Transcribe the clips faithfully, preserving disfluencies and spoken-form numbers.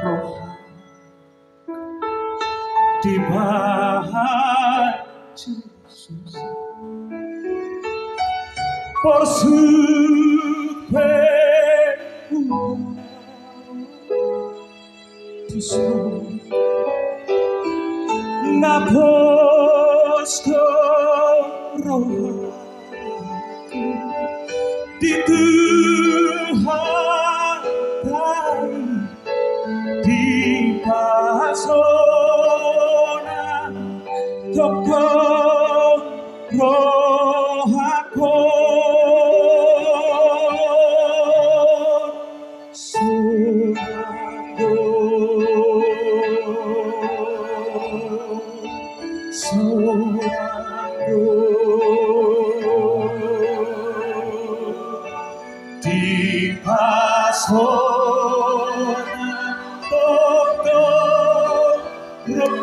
roha dibahen Jesus. Porsuk pe hubahen Jesus. Na pos do roha di Tuhanta i, dipasona tongtong rohangkon. Sonang do, sonang do, dipasona tongtong rohangkon.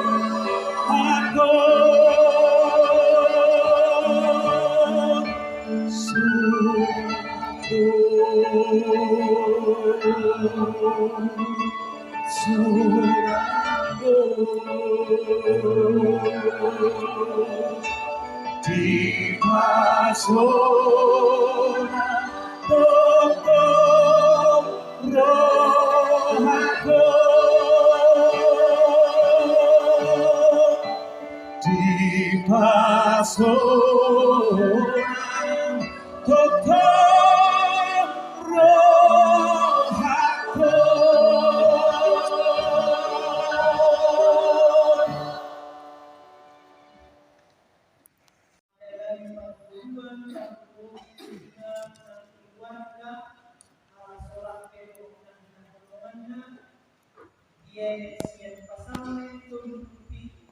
Sonang do, sonang do, dipasona tongtong rohangkon. Dipasona tongtong rohangkon. Dalam pergumulan, pergumulan keluarga, ala sorak pedok dan pertolonganna, dia sian Psalmen tolu puluh pitu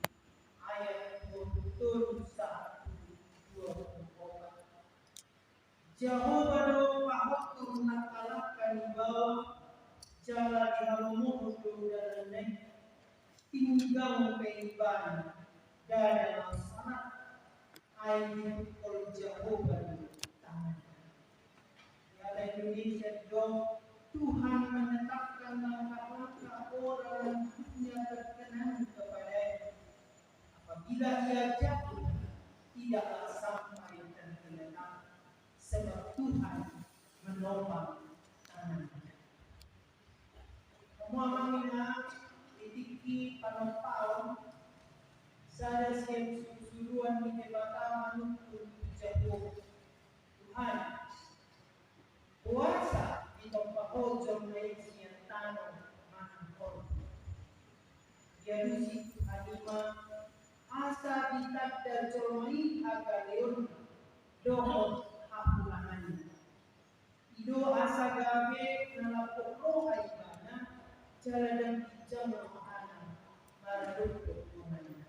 ayat dua puluh tolu sahat tu dua puluh opat. Jahowa do pahothon langkalangka ni baoa, jala dihalomohon do dalanna i. Tinggang pe ibana, ndada na salah, ai dipukul Jahowa do tanganna. Di hata Indonesia didok, Tuhan menetapkan langkah-langkah orang yang hidupnya terkenang kepada-Nya. Apabila ia jatuh, tidaklah sampai tergeletak, sebab Tuhan menopang tangannya. Hamu amang inang, di tingki panompaon, sada sian surusuruan ni Debata manungkun tu Jahowa. Tuhan, boasa ditompa Ho jolma i sian tano manang horbo? Dialusi Tuhan i ma, asa ditanda jolma i hagaleonna dohot hahurangonna. I do asa gabe na lambok roha ibana, jala ndang ginjang rohana maradophon donganna.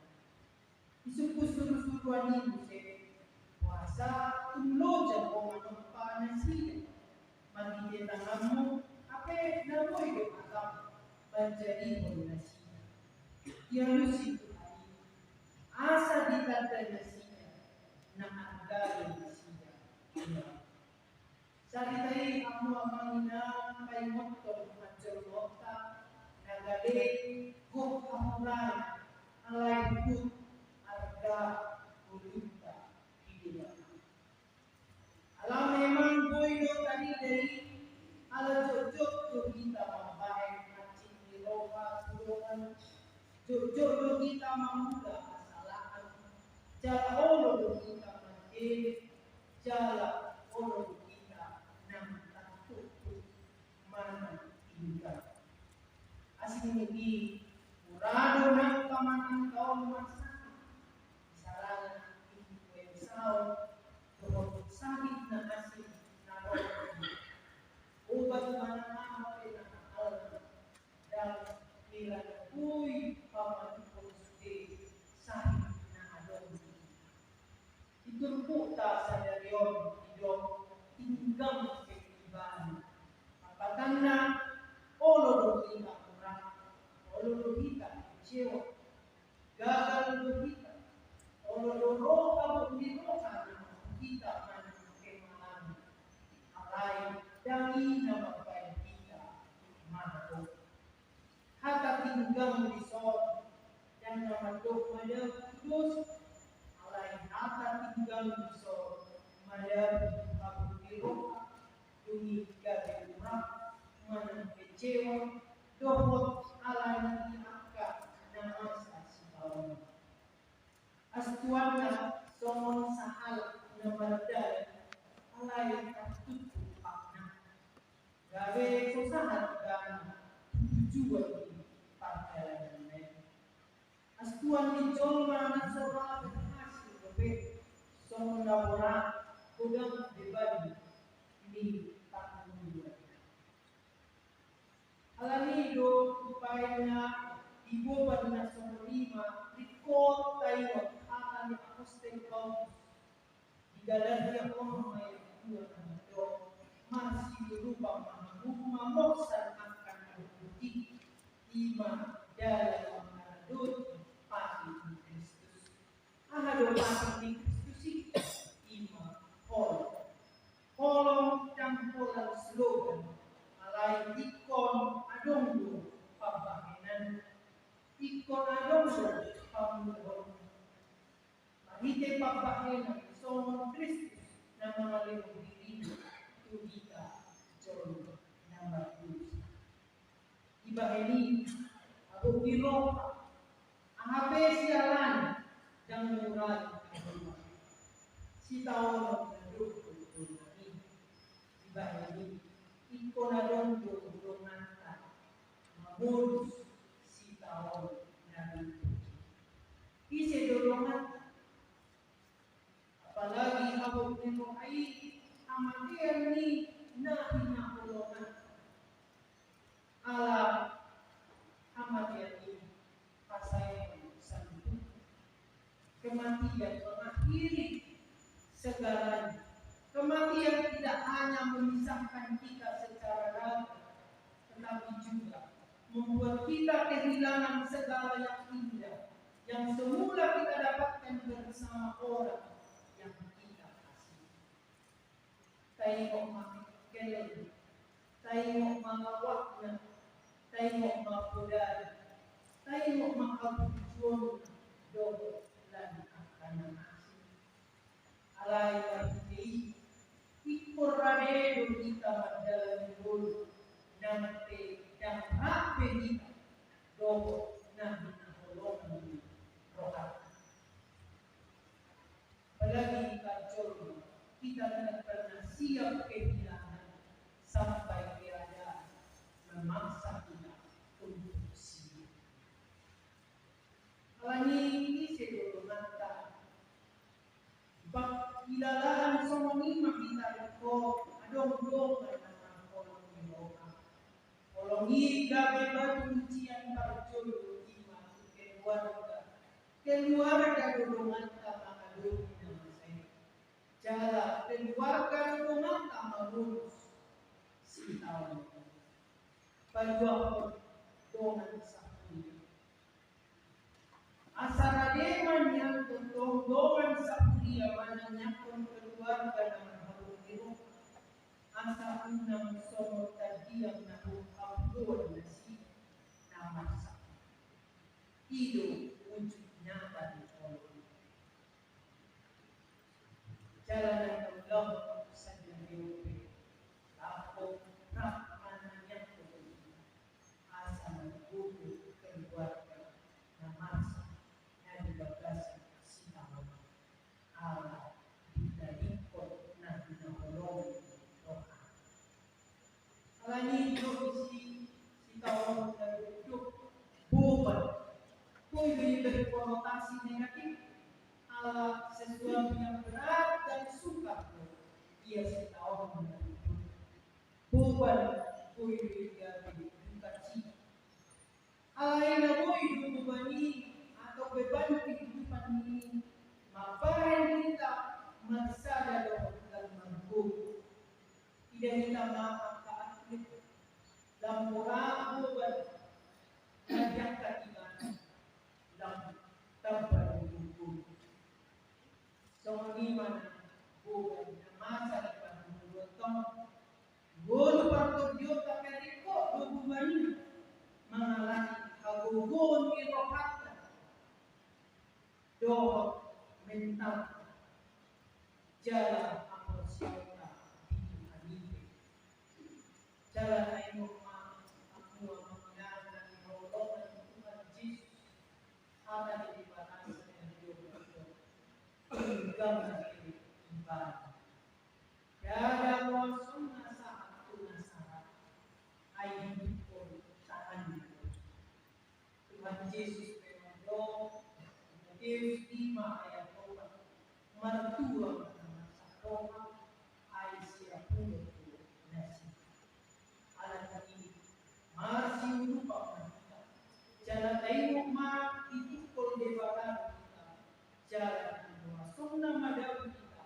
Disungkun surusuruan i muse, boasa tung loja ho manompa nasida, marhite tanganmu, hape na boi do hatam manjadihon nasida. Dialusi Tuhan i, asa ditanda nasida na arga do nasida. Sarita i hamu amang inang paingothon hajolmaonta na gale gok hahurangan, alai huhut arga ngolunta di Debata. Ala memang boi do tarida i, ala jotjot do hita mambahen hansit ni roha tu dongan, jotjot do hita mangula hasalahan, jala olo do hita mandele, jala olo do hita nang tartuktuk manang tinggang. Asing ni i, mura do nang pamanangkaon marsahit, di sarangan influensaon dohot sahit na asing na ro. Obat manang aha pe na halal, ndang hira na boi pamanungkun sude sahit na adong di hita. Di turpukta sadari on didok tinggang pe ibana. Lapatanna, olo do hita mura, olo do hita kecewa, gagal do hita, olo do ro habot ni roha na mambuat hita manang kemalangan. Alai ndang i na mambahen hita maradophon. Tinggang dison, dan na mandok madabu dosa, alai hata tinggang dison madabu habuti roha, dung i gabe urat manang kecewa, dohot alani di angka na masa sitaonon. Astuanna songon sahalak na mardalan, alai tartutup pangan. Gabe so sahat ibana tu tujuan ni pardalananna i. Astuan ni jolma na so ra berhasil dope songon na borat godang beban ni parngoluan. Alani do umbahen na di boban na songon i ma ringkot taingot hata ni apostel Paulus di Galatia onom ayat dua na mandok, marsilurupan ma hamu mamorsan angka na huhuti, i ma dalan mangaradoti patik ni Kristus. Aha do patik ni Kristus i? I ma holong. Holong ndang pola slogan, alai ingkon adong do pambahenan, ingkon adong do pamunuon. Marhite pambahenan songon Kristus na mangalehon dirina tu hita jolma na mardosa. Dibahen i, abot ni roha, aha pe sialana, ndang murali haduan. Sitaonon na dohot dongan i. Dibahen i, ingkon adong do donganta mamolus sitaonon na dohot. Ise do donganta? Apalagi abot ni roha i hamatean ni na hinaholongan. Ala hamatean i pasaeton saluhutna. Kematian mengakhiri segalanya. Kematian tidak hanya memisahkan kita secara raga, tetapi juga membuat kita kehilangan segala yang indah yang semula kita dapatkan bersama orang yang kita kasihi. Taingot ma hengkelna, taingot ma lawakna, taingot ma podana, taingot ma haburjuonna dohot lan angka na asing. Alai marhite i, ingkon rade do hita mandalani ngolu, nang pe ndang rap be hita dohot na hinaholongan ni rohanta. Apalagi hita jolma, kita tidak pernah siap kehilangan sampai keadaan memaksa kita untuk siap. Alani i, ise do donganta? Bak ilalaan songon i ma hita ringkot, adong dongan na marholong ni roha. Holong i gabe batu ujian parjolo i ma tu keluarga. Keluarga do donganta mangadopi na masa i. Jala keluarga do donganta mangurus sitaonon. Paduahon, dongan sahuria. Asa rade ma nian tongtong dongan sahuria manang nian keluarga na marhabot ni roha. Asa unang songon tandiang na haburoan nasida na marsak. I do ujung nyata ni holong. Jala na ulaon sandiri ope, laho rap manangiangkon asa margogo keluarga na marsak na di bagasan sitaonon. Ala didalingkon na hinaholongan ni roha. Alani i do isi sitaonon na dokdok boban. Boi do ibereng konotasi negatif. Ala sesuatu yang berat dan sukar do ia sitaonon na dokdok. Boban boi do igabe duka cita. Alai na boi do boban i atau beban kehidupan i mambahen hita marsada dohot lam margogo. Ida hita ma angka atlet, lam borat boban na diangkat ibana, lam tamba do gogo. Songon i ma na boban na masa di parngoluon tong. Ngolu partondionta pe ringkot do boban i mangalani hagogoon. dohot mental jala haporseaonta di Tuhan i. Jala taingot ma hamu amang inang na hinaholongan ni Tuhan Jesus, hata ni Debata sian Hiob, hingga ma ibana ndada loasonna sahat tu na sahat, ai dihitukkon tanganna. Tuhan Jesus pe mandok, Mateus lima ayat opat, martua ma na marsak roha, ai siapulon do nasida. Alani i, marsiudupan ma hita, jala taingot ma dihitukkon Debata do hita, jala loasonna madabu hita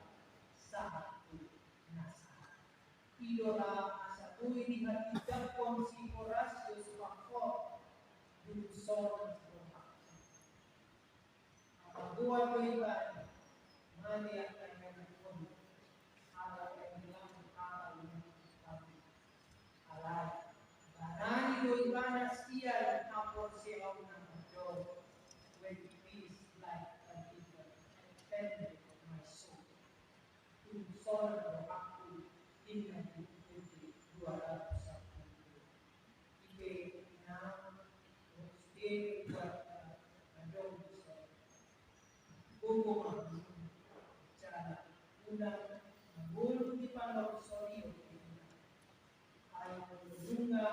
sahat tu na sahat. I do ra asa boi dihatindangkon si Horatius Spafford, Dungsonan rohangku. Paboa do ibana, mate angka na dihut, ala umbilang hata ni Tuhan. Alai barani do ibana sian haporseaonna mandok, "When peace like a river defended my soul." Dungsonan rohangku, ninna di dua ratus sampulu. Ipe na sude buat mandok dungsonan. Gogo ma jala unang mangolu di pangaruso dio. Ai nunga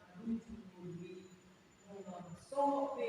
manuju ngolu i, nunga masohot be